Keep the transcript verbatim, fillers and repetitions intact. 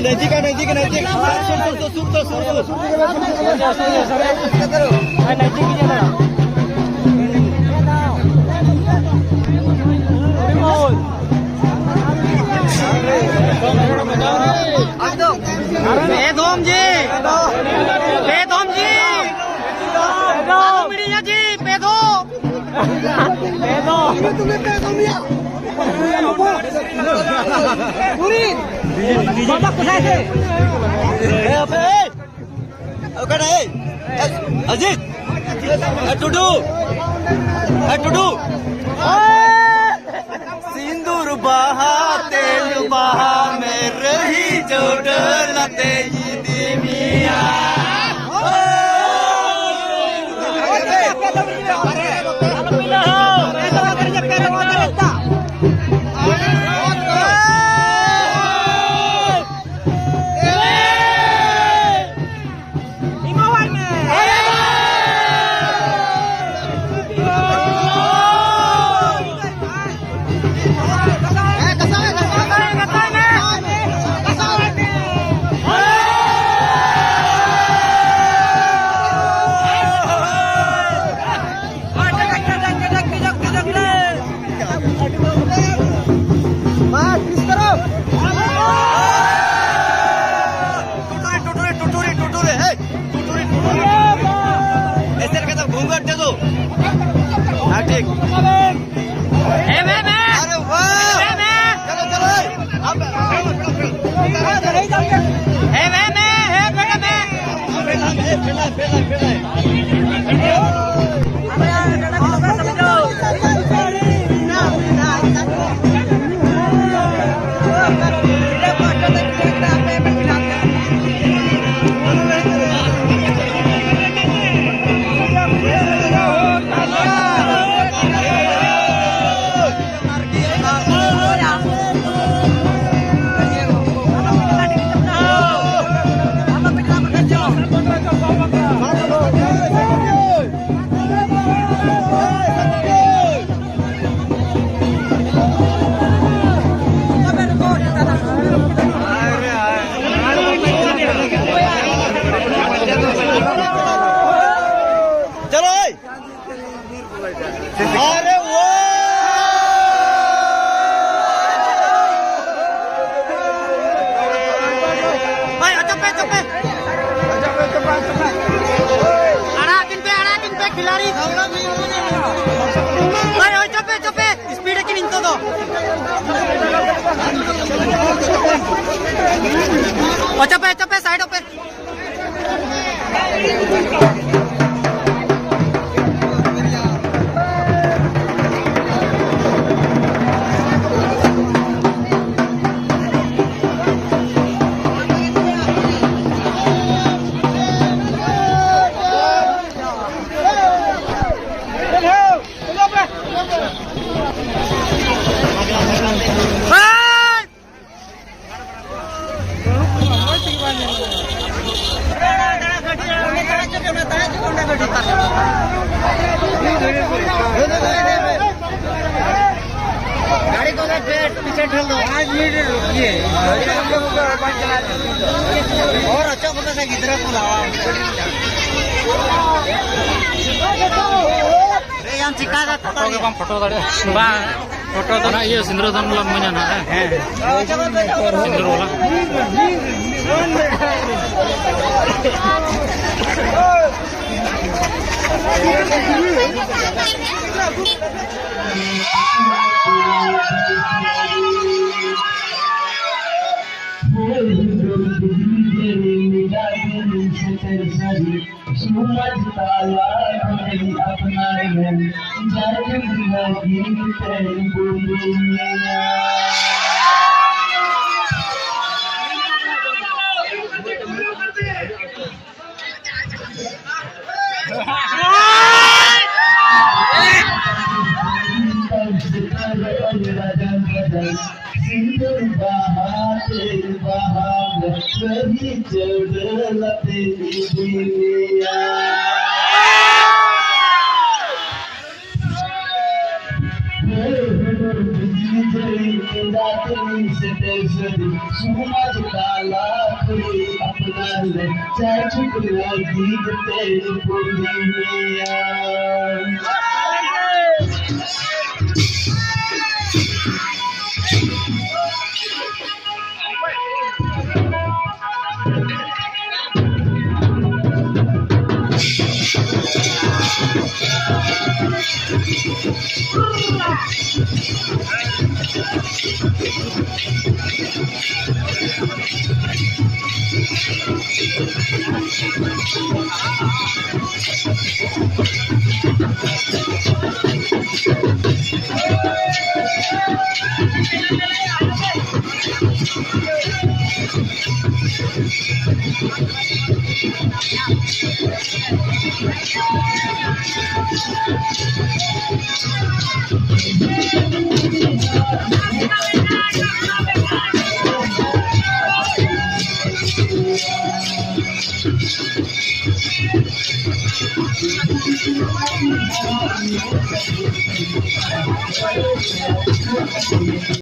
नजदीक है, नजदीक है, नजदीक। सुर, सुर, सुर, सुर, सुर, सुर, सुर। नजदीक ही जाना। एकदम। ए धोम जी। ए धोम जी। ए धोम। मीडिया जी, पे दो। पे दो। तुमने पे दो मिया। पूरी। बाबा कुछ ऐसे। ए, अबे, ए। अजित। ए, टुडू। ए, टुडू। सिंदूर बहा, तेल बहा, मैं रही जो डोलते ये दिमिया। टुटुरी, टुटुरी, टुटुरी, टुटुरी, हे, टुटुरी, टुटुरी। ऐसे करके तो घूंघट दे दो। हाँ, ठीक। हे, मैं, मैं। अरे वाह। मैं, मैं। चलो, चलो, हे। अब, हे, मैं, मैं, हे, बेटा, मैं। ᱦᱳᱭ, ᱦᱳᱭ, ᱪᱚᱯᱮ, ᱪᱚᱯᱮ, speed ᱟᱹᱠᱤᱱ ᱱᱤᱛᱚᱜ ᱫᱚ᱾ ᱚ, ᱪᱚᱯᱮ, ᱪᱚᱯᱮ, side ᱚᱜ ᱯᱮ᱾ ᱜᱟᱹᱰᱤ ᱠᱚ ᱯᱤᱪᱷᱮ ᱴᱷᱮᱞ ᱫᱚ᱾ ᱯᱟᱸᱪ ᱢᱤᱱᱤᱴ ᱨᱩᱠᱤᱭᱮ᱾ ᱦᱚᱨ ᱚᱪᱚᱜ ᱠᱚᱯᱮ ᱥᱮ ᱜᱤᱫᱽᱨᱟᱹ ᱠᱚ ᱞᱟᱣᱟ᱾ ᱨᱮ ᱭᱟᱢ ᱪᱤᱠᱟ ᱫᱟ ᱯᱷᱳᱴᱳ ᱜᱮ ᱵᱟᱢ ᱯᱷᱳᱴᱳ ᱫᱟᱲᱮᱭᱟᱜᱼᱟ᱾ ᱵᱟᱝ, ᱯᱷᱳᱴᱳ ᱫᱚ ᱚᱱᱟ ᱤᱭᱟᱹ ᱥᱤᱸᱫᱽᱨᱟᱹ ᱫᱟᱱ ᱵᱟᱞᱟ ᱢᱚᱡᱟ ᱱᱟ, ᱦᱮᱸ? ᱦᱮᱸ᱾ ᱥᱤᱸᱫᱽᱨᱟᱹ ᱵᱟᱞᱟ᱾ ᱥᱚᱢᱟᱡᱽ ᱛᱟᱞᱟ ᱠᱷᱚᱱ ᱟᱯᱱᱟᱨ ᱢᱮ, ᱡᱟᱹᱛᱤ ᱞᱟᱹᱜᱤᱫ ᱛᱮ ᱵᱚᱸᱫᱮᱭᱟ᱾ ᱥᱤᱸᱫᱩᱨ ᱵᱟᱦᱟ ᱛᱮ ᱵᱟᱦᱟ ᱨᱟᱹᱦᱤ ᱪᱟᱹᱰᱟᱹᱞ ᱟᱛᱮ ᱤᱫᱤ ᱢᱮᱭᱟ᱾ ᱦᱩᱰᱩᱨ ᱵᱤᱡᱽᱞᱤ ᱡᱟᱹᱲᱤ ᱠᱮᱸᱫᱟ ᱛᱮ ᱥᱮᱴᱮᱨ ᱥᱟᱹᱨᱤ ᱥᱚᱢᱟᱡᱽ ᱛᱟᱞᱟ ᱠᱷᱚᱱ ᱟᱯᱱᱟᱨ ᱞᱮ ᱪᱟᱪᱩᱠ ᱞᱟᱹᱜᱤᱫ ᱛᱮ ᱵᱚᱸᱫᱮ ᱢᱮᱭᱟ᱾